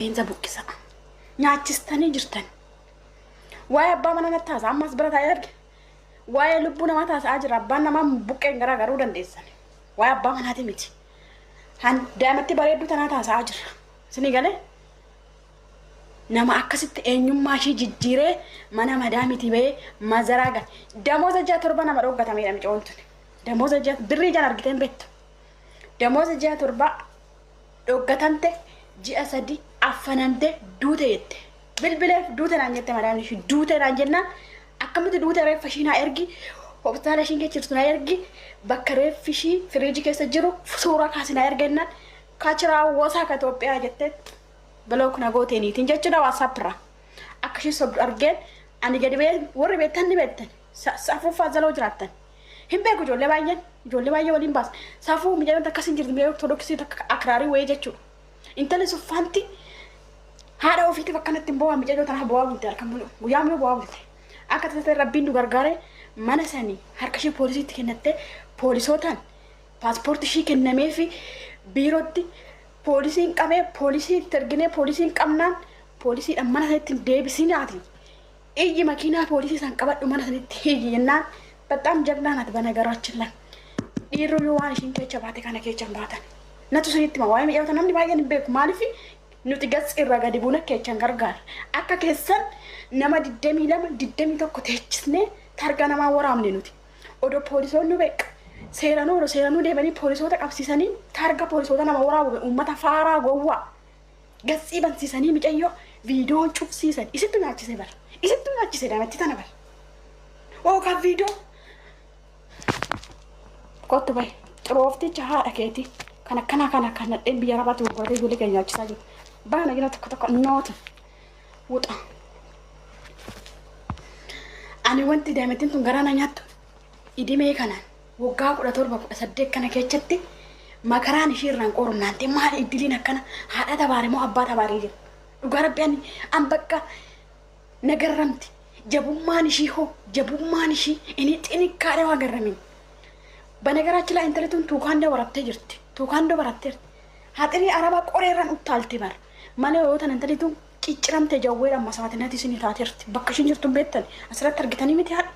Rifeensa buqqisaa. Nyaachistanii jirtan. Waa'ee abbaa mana natti haasa'a ammas bira taa'ee arge. Waa'ee lubbuu namaa taasa'aa jira. Abbaan namaa buqqeen garaa garuu dandeessan. Waa'ee abbaa manaati miti. Han daa'imatti bareedduu tanaa taasa'aa jira. Isinii galee? Nama akkasitti eenyummaa ishii jijjiiree mana madaamitii bahee mazaraa gale. Damooza ji'a 7 nama dhoggatameedha micoon tun. Damooza ji'a birrii ijaan argitee hin beektu. Damooza ji'a 7 dhoggatamte ji'a 3 affanamte duute jette. Bilbileef duute naan jette madaamni ishii duute naan jennaan akkamitti duute reeffa ishii naa ergi hospitaala ishiin keessa jirtu naa ergi bakka reeffi ishii firiijii keessa jiru suuraa kaasi naa erga jennaan kachiraa wosaa ka Itoophiyaa jettee block na gootee niitiin jechuudha WhatsApp irraa. Akka ishii sobdu argeen ani gadi ba'ee warri beektan ni beektan safuuffaa zaloo jiraattan. Hin beeku ijoollee baay'een ijoollee baay'ee waliin baasa. Safuu miidhagan takkas hin jirti miidhagan ortodoksii takka akraarii wayii jechuudha. Intalli suffaanti haadha ofiitiif akkanatti hin bo'aa miidhagoo tanaaf bo'aa bulte halkan mulu guyyaa mulu bo'aa bulte. Akka taatee rabbiin nu gargaaree mana sanii harka ishee poolisiitti kennattee poolisootaan paaspoortii ishii kennameefi biirootti poolisiin qabee poolisii itti erginee poolisiin qabnaan poolisiidhaan mana sanitti hin deebisinaati. Iyyi makiinaa poolisii san qabadhu mana sanitti iyyi jennaan baxxaam jagnaa nati banagarachin la dhiirri yoo waan ishiin keecha baate kana keecha hin baatan. Natu sinitti hima waa'ee mi'eewwata namni baay'een hin beeku maaliif nuti gatsi irra gadi buuna keechan gargaara. Akka keessan nama 22 21 teechisnee targa namaa waraabne nuti. Odoo poolisoonni beeqa seeranuu odoo seeranuu deemanii poolisoota qabsiisanii targa poolisoota nama waraabu uummata faaraa gowwaa. Gatsii bansiisanii micayyoo viidiyoon cufsiisan isittu nyaachise bar isittu nyaachise daamatti tana bar ookaa viidiyoo kottu bahi xiroofticha haadha keetii kan akkanaa kana kan nadheen biyya arabaatti gurguratee ijoollee keenya nyaachisaa jiru baana jira tokko tokko nooti wuxa ani wanti daa'imattiin tun garaa na nyaattu idimee kanaan Waggaa 17, 18 kana keessatti makaraan ishii irraan qorumnaante maali iddiliin akkana haadha tabaare moo abbaa tabaaree jira. Dhugaa rabbi ani an bakka na garramti. Jabummaan ishii hoo jabummaan ishii inni xinikkaadha waa garramin. Banagarachi laa intalli tun tuukaandoo barattee jirti. Tuukaandoo baratteerti. Haxirii arabaa qoreerraan uttaalte bar. Malee yoo tan intalli tun cicciramte jawweedhaan masawaatinati isin taateerti. Bakka ishiin jirtu hin beektan. Asirratti argitanii miti haadha.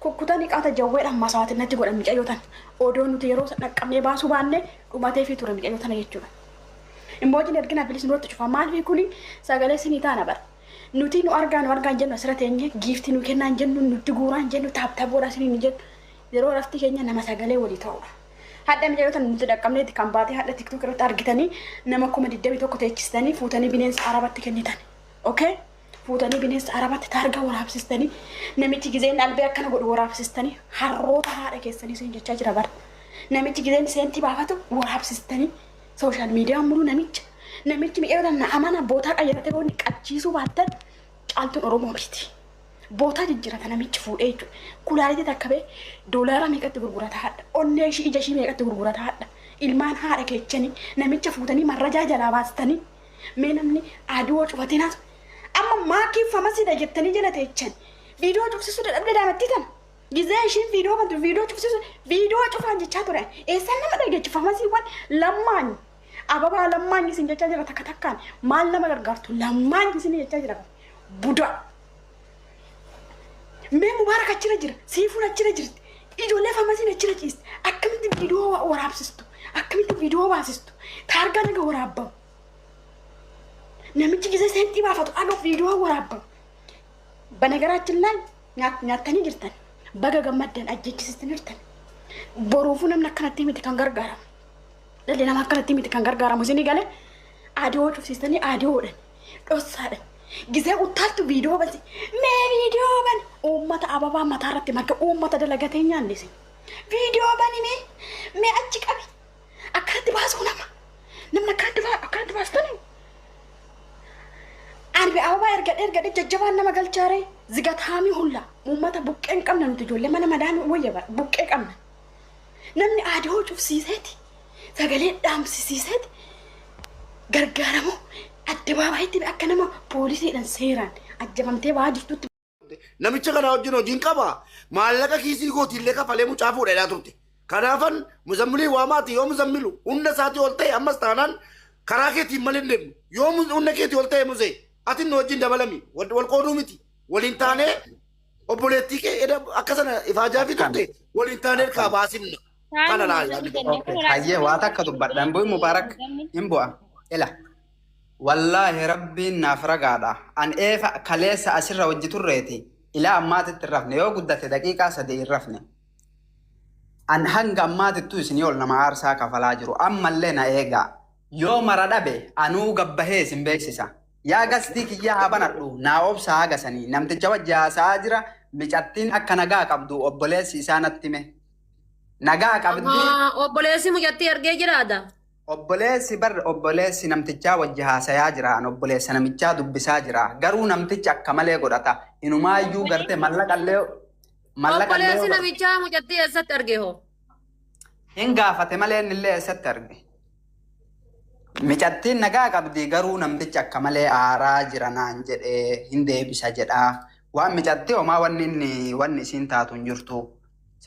Kukkutanii qaata jawweedhaan masawaatinati godhan micayyoo tana. Odoo nuti yeroo san dhaqqabnee baasuu baanne dhumateefii ture micayyoo tana jechuudha. Immoojin ergina bilis nurratti cufa. Maaliif kuni sagalee isinii taana bara. Nuti nu argaa nu argaa hin jennu asirra teenye giiftii nu kennaa hin jennu nutti guuraa hin jennu taap taap godhaa isinii hin jennu. Yeroo rafti keenya nama sagalee walii ta'uudha. Hadha micayyoo tana nuti dhaqqabneeti kan baatee hadha tiktok irratti argitanii nama 21,000 teechistanii fuutanii bineensa arabatti kennitan. Okay? Fuutanii bineensa arabatti taargaa waraabsistanii namichi gizeen albee akkana godhu waraabsistanii harroota haadha keessanii isin jechaa jira bara. Namichi gizeen seentii baafatu waraabsistanii sooshaal miidiyaa muruu namicha. Namichi micayyoo tana amana bootaa qayyaratee wanni qabchiisuu baattan caaltuun Oromoo miti. Bootaa jijjirata namichi fuudhee jechuudha. Kulaalitii takka bee doolaara meeqatti gurgurata hadha. Onnee ishii ija ishii meeqatti gurgurata hadha. Ilmaan haadha keechanii namicha fuutanii marrajaa jalaa baastanii mee namni aduwoo cufatee naatu. Amma maakii famasiidha jettanii jala teechan. Viidiyoo cufsisuu dadhabde daamattii tana. Gizee ishiin viidiyoo bantu viidiyoo cufsisu viidiyoo cufaan jechaa ture. Eessaan nama dhageechi famasiiwwan lammaanyi. Ababaa lammaanyi isin jechaa jira takka takkaan maal nama gargaartu lammaanyi isin jechaa jira. Budaa. Mee Mubaarak achirra jira, Siifuun achirra jirti, ijoollee famasiin achirra ciisti. Akkamitti viidiyoo waraabsistu? Akkamitti viidiyoo baasistu? Taargaa naga waraabbamu. Namichi gisee seenxii baafatu aga viidiyoo waraabbamu. Banagaraachin laal nyaattanii jirtan. Baga gammaddan ajjechisistanii jirtan. Boruufuu namni akkanatti miti kan gargaaramu. Dhalli namaa akkanatti miti kan gargaaramu isinii galee aadiyoo cufsiistanii aadiyoodhaan dhossaadhaan gizee uttaaltu viidiyoo bansi mee viidiyoo bani uummata ababaa mataa irratti marga uummata dalagatee nyaanne isin viidiyoo bani mee mee achi qabi akkanatti baasuu nama namni akkanatti baa akkanatti baastanii ani ababaa ergadhe ergadhe jajjabaan nama galchaaree zigataamii hulla uummata buqqee hin qabna nuti ijoollee mana madaamii wayya bara buqqee qabna. Namni aadiyoo cufsiiseeti sagalee dhaamsisiiseeti gargaaramoo addabaabayitti akka nama poolisiidhaan seeraan ajjabamtee ba'aa jirtutti. Namicha kana wajjin hojiin qaba. Maallaqa kiisii kootiillee kafalee mucaa fuudhedhaa turte. Kanaafan muzammilii waamaati yoo muzammilu hunda isaatii ol ta'e ammas taanaan Karaa keetiin malee hin deemnu. Yoo humna keetii ol ta'e musee ati nu wajjin dabalami. Wal qooduu miti. Waliin taanee obboleettii kee eda akka sana ifaajaa fi turte waliin taanee harkaa baasinna. Kana laal yaadni koo. Okay, hayyee waa takka dubbadha. Hin bu'in Mubaarak. Hin bu'a. Ila. Wallaahi rabbiin naaf ragaadha. An eefa kaleessa asirra hojii turreeti. Ilaa ammaatitti hin rafne. Yoo guddate daqiiqaa 3 hin rafne. An hanga ammaatittuu isinii ol nama aarsaa kafalaa jiru. Ammallee na eegaa. Yoo mara dhabe anuu gabbahee isin beeksisa. Yaa gastii kiyyaa haa banadhu. Naa obsa haga sanii. Namticha wajji haasa'aa jira. Micattiin akka nagaa qabdu obboleessi isaa natti hime. Nagaa qabdi. Ahaa, obboleessi mucattii argee jiraata. Obboleessi bar obboleessi namtichaa wajji haasayaa jira. An obboleessa namichaa dubbisaa jira. Garuu namtichi akka malee godhata. Inumaayyuu gartee mallaqallee mallaqallee Obboleessi namichaa mucattii eessatti arge hoo? hin gaafate malee innillee eessatti arge. Micattiin nagaa qabdi garuu namtichi akka malee aaraa jira naan jedhee hin deebisa jedhaa. Waan micattii homaa wanni inni wanni isiin taatu hin jirtu.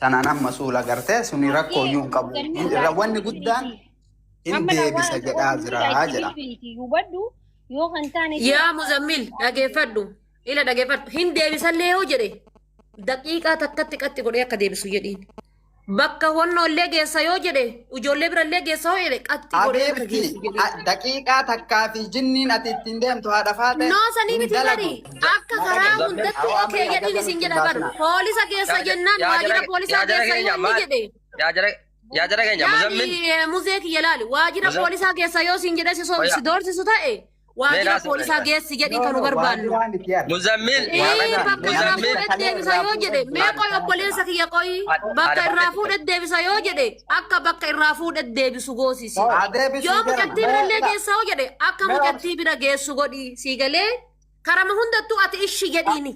Sanaan amma suula gartee suni rakkoo iyyuu hin qabu. Wanni guddaan hin deebisa jedhaa jira jedha. Hubadhu yoo kan taane Yaa Muzammil dhageeffadhu. Ila dhageeffadhu. Hin deebisallee yoo jedhe daqiiqaa takkatti qatti godhee akka deebisu jedhiin. Bakka wannoo illee geessa yoo jedhe ijoollee birallee geessa yoo jedhe qatti godhee akka Habiibti geessu jedhiin. daqiiqaa takkaa fi jinniin ati ittiin deemtu haadha faate Noo sanii hin miti dalagu. bari akka karaa hundatti okee jedhiin isin jedha bar poolisa geessa jennaan waajjira poolisaa geessa yoo inni jedhe Yaa jara keenya Muzammil. Yaani muzee kiyya laali waajjira poolisaa geessa yoo siin jedhe si doorsisu ta'e waajjira Meeraa poolisaa geessi jedhii No, kan nu no, barbaannu. waajjiraa miti yaadda. Muzammil. Ee bakka irraa Muzammil. fuudhee deebisa yoo jedhe mee qoy obboleessa kiyya qoy bakka irraa fuudhee deebisa yoo jedhe akka bakka irraa fuudhee deebisu goosisi. Haa deebisuu Yoo jara. mucattii birallee geessa yoo jedhe akka mucattii bira geessu godhi sii galee karama hundattuu ati ishi jedhiini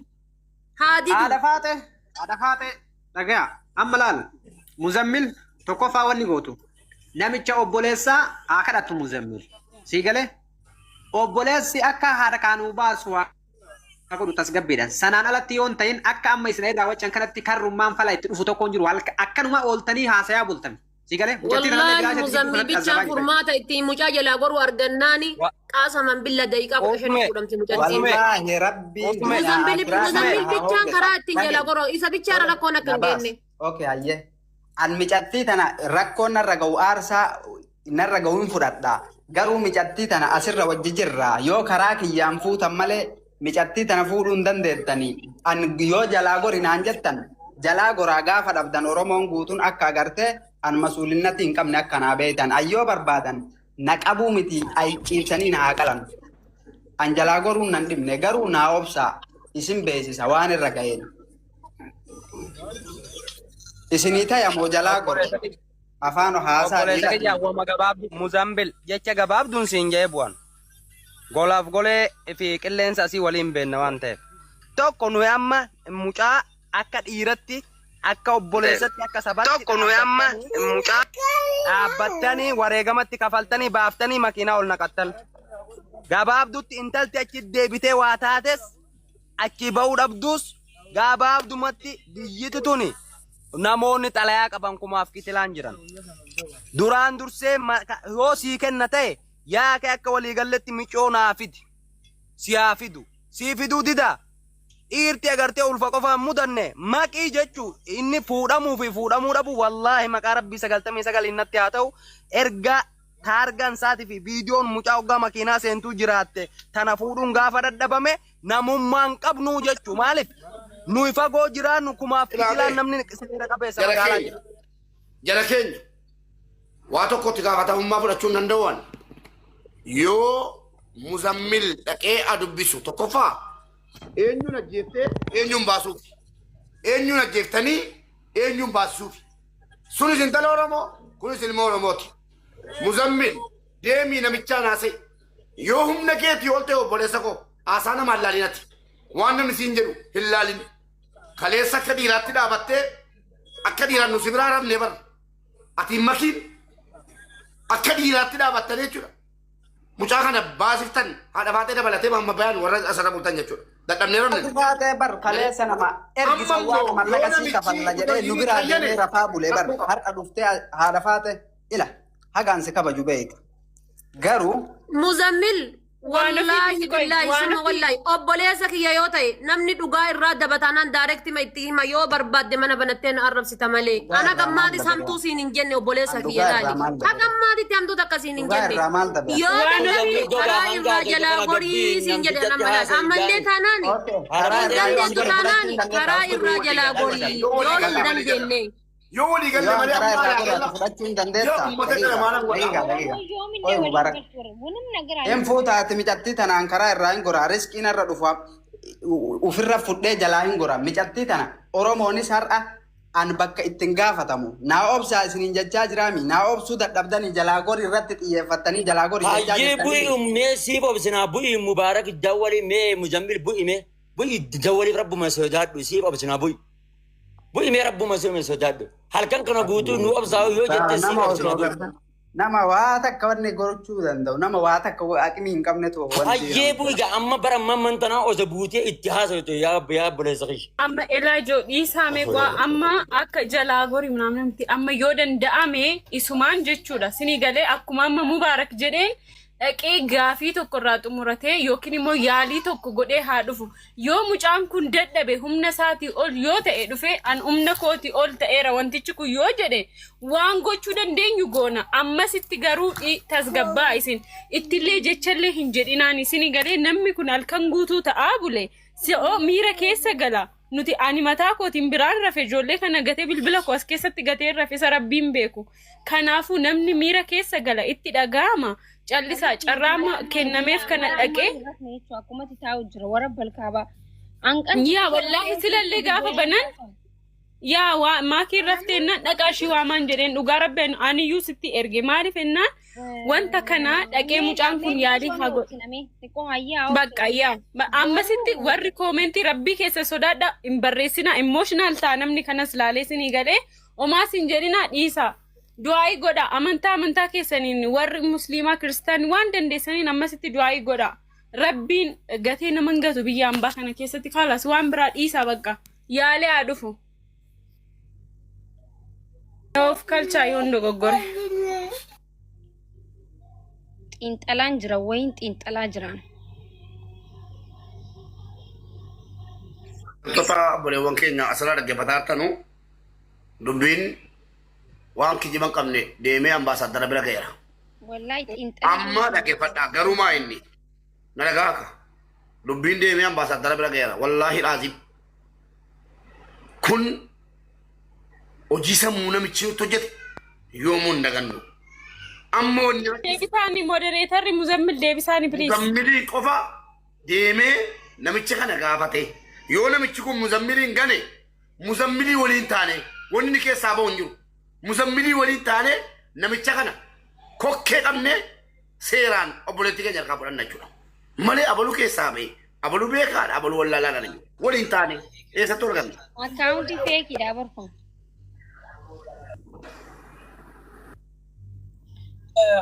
haa didu. Haadha faate, haadha faate, dhagaya. Amma laal, Muzammil tokkoffaa wanni gootu. Namicha obboleessaa haa kadhatu Muzammil. Sii galee? Obboleessi akka haadha kaanuu baasu haa godhu tasgabbiidhaan. Sanaan alatti yoo hin ta'in akka amma isin irraa waccan kanatti karrummaan fala itti dhufu tokko hin jiru. Akkanuma ooltanii haasayaa bultan. Sii galee? Mucattii kanallee Wallaahi biraa isheetti gidduu Muzammil kanatti bichaan azabaa jirti. furmaata ittiin mucaa jalaa goruu argannaani qaasaman billa daqiiqaa 15 fuudhamti mucattiin. Wallaahi rabbiin Muzammil Muzammil bichaan karaa ittiin jalaa goruu isa bichaara rakkoon akka hin geenne. Okay, hayyee. An micattii tana rakkoon narra ga'u aarsaa narra ga'u hin fudhadha. Garuu micattii tana asirra wajji jirra. Yoo karaa kiyyaan fuutan malee micattii tana fuudhuu hin dandeettanii. An yoo jalaa gori naan jettan jalaa goraa gaafa dhabdan Oromoon guutuun akka agartee an masuulinnatti hin qabne akka naa beektan. An yoo barbaadan na qabuu miti ay ciibsanii na haa qalan. An jalaa goruun nan dhibne garuu naa obsaa isin beeksisa waan irra ga'een. Isinii taya moo jalaa gore? Afaan haasaa Obboleessa dhiira. kiyya wama gabaabdu Muzambil jecha gabaabduun siin jee bu'an. Golaaf golee fi qilleensa asii waliin beenna waan ta'eef. Tokko nuyi amma mucaa akka dhiiratti akka obboleessatti akka sabatti tokko nuyi amma mucaa dhaabbattanii wareegamatti kafaltanii baaftanii makiinaa ol naqattan. Gabaabdutti intalti achi deebitee waa taates achi ba'uu dhabduus gabaabdumatti biyyiti tuni namoonni xalayaa qaban kumaaf kitilaan jiran. Duraan dursee yoo sii kenna ta'e yaa kee akka waliigalletti micoo naa fidi. Si haa fidu. Sii fiduu didaa. Dhiirti agartee ulfa qofaan mudanne maqii jechuu inni fuudhamuu fi fuudhamuu dhabu wallaahi maqaa rabbii 99 innatti haa ta'u erga taargaan isaatii fi viidiyoon mucaa hoggaa makiinaa seentuu jiraatte tana fuudhuun gaafa dadhabame namummaan qabnuu jechuu maaliif nuyi fagoo jiraannu kumaaf kitilaan namni seera qabeessa Jara magaalaa keenya. jira. Jara keenya. Waa tokkotti gaafatamummaa fudhachuu hin danda'an. Yoo Muzammil dhaqee adubbisu tokkoffaa eenyuun ajjeeftee eenyuun baasuufi. Eenyuun ajjeeftanii eenyuun baasisuufi. Sunis intala Oromoo kunis ilma Oromooti. Muzammil deemii namichaa naasee yoo humna keetii ol ta'e obboleessa koo haasaa namaa hin laalin ati. Waan namni siin jedhu hin laalin. Kaleessa akka dhiiraatti dhaabattee akka dhiiraan nu si biraa rafne bar. Ati hin makiin akka dhiiraatti dhaabattanii jechuudha. Mucaa kana baasiftan haadha faatee dabalatee mamma bayaan warra asirra bultan jechuudha. Dadhabnee rafne. Haadha faatee bar kaleessa nama ergisa Amma waaqa immoo mallaqa yoo sii kafalla namichi jedhee nu biraa fayyade, deemee rafaa bulee bar rakkoo qaba. har'a dhuftee haadha faatee ila hagaan si kabaju beeyta. Garuu Muzammil Waan ofii wallaahi miti qoy, billaahi waan summa ofii. wallaahi obboleessa kiyya yoo ta'e namni dhugaa irraa dabataanaan direct ma itti hima yoo barbaadde mana banattee na arrabsita malee. Dhugaa Ana irraa maal gammaadis dabe? hamtuu siin hin jenne obboleessa An kiyya dhugaa irraa laali. maal dabe? Hagammaatitti hamtuu takka siin hin Dhugaa jenne. irraa maal dabe? Yoo Waan danda'e ofii karaa irraa jalaa gorii siin jedhe nama laali. Ammallee taanaani Okay. hin Karaa irraa yoo dandeettu gori taanaani fudhachuu hin dandeetta. karaa irraa jalaa gorii Yoo yoo walii hin galle malee jala. dandeenye. Yoo walii galle Yoo malee karaa amma irraa alaa godhatu galla. fudhachuu hin Yoo dandeetta. uummata kana Daqiiqa, maal godha? daqiiqa, daqiiqa. Yoomillee Oye waliin Mubarak. galtu ምንም ነገር Hin fuutaati micattii tanaan karaa irraa hin gora. Riskiin irra dhufu ofirra fudhee jalaa hin gora. Micattii tana Oromoonis har'a an bakka ittiin gaafatamu. Naa obsaa isiniin jechaa jiraami. Naa obsuu dadhabdanii jalaa gori irratti xiyyeeffattanii jalaa gori jechaa Hayyee bu'i jirtanii. ummee siif obsinaa bu'i Mubaarak dawwali mee Muzammil bu'i mee bu'i dawwaliif rabbuma sodaadhu siif obsinaa bu'i. Bu'i mee rabbuma sodaadhu. Halkan kana guutuu nu obsaa yoo jette siif Nama obsinaa osoo bu'i. gartan nama waa takka wanni gochuu danda'u nama waa takka aqmii hin qabnetu wanti Hayyee bu'i gaa amma bara ammaa mantanaa osoo buutee itti haasawtu yaa yaa obboleessa kiyya. Amma Elaajoo dhiisaa meeqaa amma akka jalaa gori ምናምን miti amma yoo danda'ame isumaan jechuudha sinii galee akkuma amma Mubaarak jedheen dhaqee gaafii tokko irraa xumuratee yookiin immoo yaalii tokko godhee haa dhufu. Yoo mucaan kun dadhabe, humna isaatii ol yoo ta'e dhufe, an humna kootii ol ta'eera wantichi kun yoo jedhe, waan gochuu dandeenyu goona. Ammasitti garuu tasgabbaa isin ittillee jechallee hin jedhinaan. Isinii galee namni kun halkan guutuu ta'aa bule si'oo miira keessa gala. Nuti ani mataa kootiin biraan rafe, ijoollee kana gatee, bilbila koo as keessatti gatee rafe, isa rabbiin beeku. Kanaafuu namni miira keessa gala, itti dhaga'ama. Callisaa, carraa kennameef kana dhaqee. Akkumatti taa'u jira warra balkaabaa. Hanqan Yaa wallaahi silallee gaafa banan yaa waa maakiin rafteenna dhaqaa ishii waamaan jedheen. Dhugaa rabbi aniyyuu sitti erge. Maaliif ennaan wanta kana dhaqee mucaan kun yaalii haa godhu. Bakka yaa ammasitti warri koomentii rabbii keessa sodaadha hin barreessinaa. Emotional ta'a namni kanas laalee. Sinii galee omaas hin jedhinaa, dhiisaa. Du'aayii godha amantaa keessaniin, warri musliimaa, kiristaanii, waan dandeessaniin ammasitti du'aayii godha. Rabbiin gatee nama hin gatu biyya hambaa kana keessatti. Kaalas waan biraa dhiisaa, bakka yaalee haa dhufu. Of kalchaa yoon dogoggore. Xiinxalaan jira wayin xiinxalaa jiraan. Wantoota obboleewwan keenya asirraa dhaggeeffataa jirtanu, dubbiin waan kijiba hin qabne deemee ambaasaaddara bira ga'eera. Wallahi xiinxalaa. Amma dhaggeeffadhaa, garumaa inni na dhagaa akka dubbiin deemee ambaasaaddara bira ga'eera. Wallaahi dhaazib. Kun hojii sammuu namichi nutti hojjete yoomuu hin dagannu. Amma wanni Deebisaani, moderatorri Muzammil, deebisaani please. Muzammilii qofa deemee namicha kana gaafate. Yoo namichi kun Muzammiliin gane, Muzammilii waliin taane wanni inni keessaa bahu hin jiru. Muzammilii waliin taane namicha kana kokkee qabne seeraan obboleettii keenya harkaa fudhanna jechuudha. Malee abaluu keessaa bahe, abaluu beekaadha, abaluu wallaalaadha namni. Waliin taane eessatti argamne? Akkaawuntii feekiidha barfun.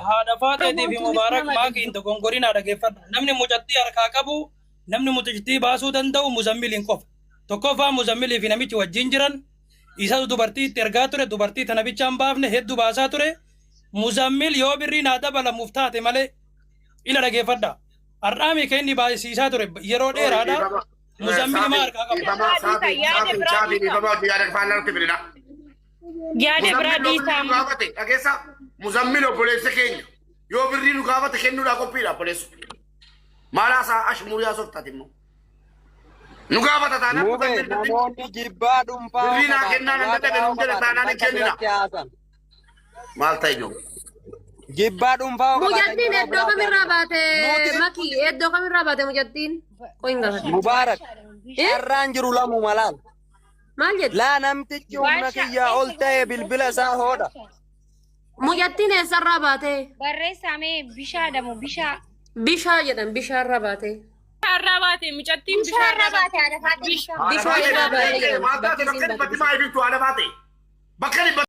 Haadha faateetii fi Mubaarak maakiin dogongorinaa dhaggeeffadha. Namni mucattii harkaa qabu, namni mucattii baasuu danda'u Muzammiliin qofa. Tokkoffaa Muzammilii fi namichi wajjin jiran isatu dubartii itti ergaa ture, dubartii tana bichaan baafne, hedduu baasaa ture. Muzammil yoo birrii naa dabalamuuf taate malee ila dhaggeeffadha. Har'aami kan inni baasisaa ture yeroo dheeraadha. Muzammil maa harkaa qaba. Yaada biraa dhiisa. Yaada biraa dhiisaa. Gaafate dhageessa, Muzammil obboleessa keenya yoo birrii nu gaafate kennuudhaa qophiidha obboleessu. Maal haasaa ashmurii haasoftaati immoo. Nu gaafata taanaan Mube Muzammil namoonni jibbaa dhuunfaa birrii naa kennaa nan dadhabe nuun jedhe taanaan hin bakka kennina. biratti haasan. Maal ta'e jiru? Jibbaa dhuunfaa Mucattiin iddoo kamirraa baate? Nuti- Maki, iddoo kamirraa baate mucattiin? Qoyin gaafadha. Mubaarak carraan jiru lamuma laal. Maal jette? Laa, namtichi humna kiyyaa ol ta'e bilbila isaa hoodha. Mucattiin eessarraa baate? Barreessaa mee, bishaa damu bishaa. Bishaa jedhan, bishaarraa baate. Bishaarraa baate mucattiin. Bishaarraa Bishaarraa baate. baate haadha faatee bishaa. Bishaa irraa baate jedhan. Maal taate? Bakka dhibbatti maa ibiftu haadha baate? Bakka dhibbatti.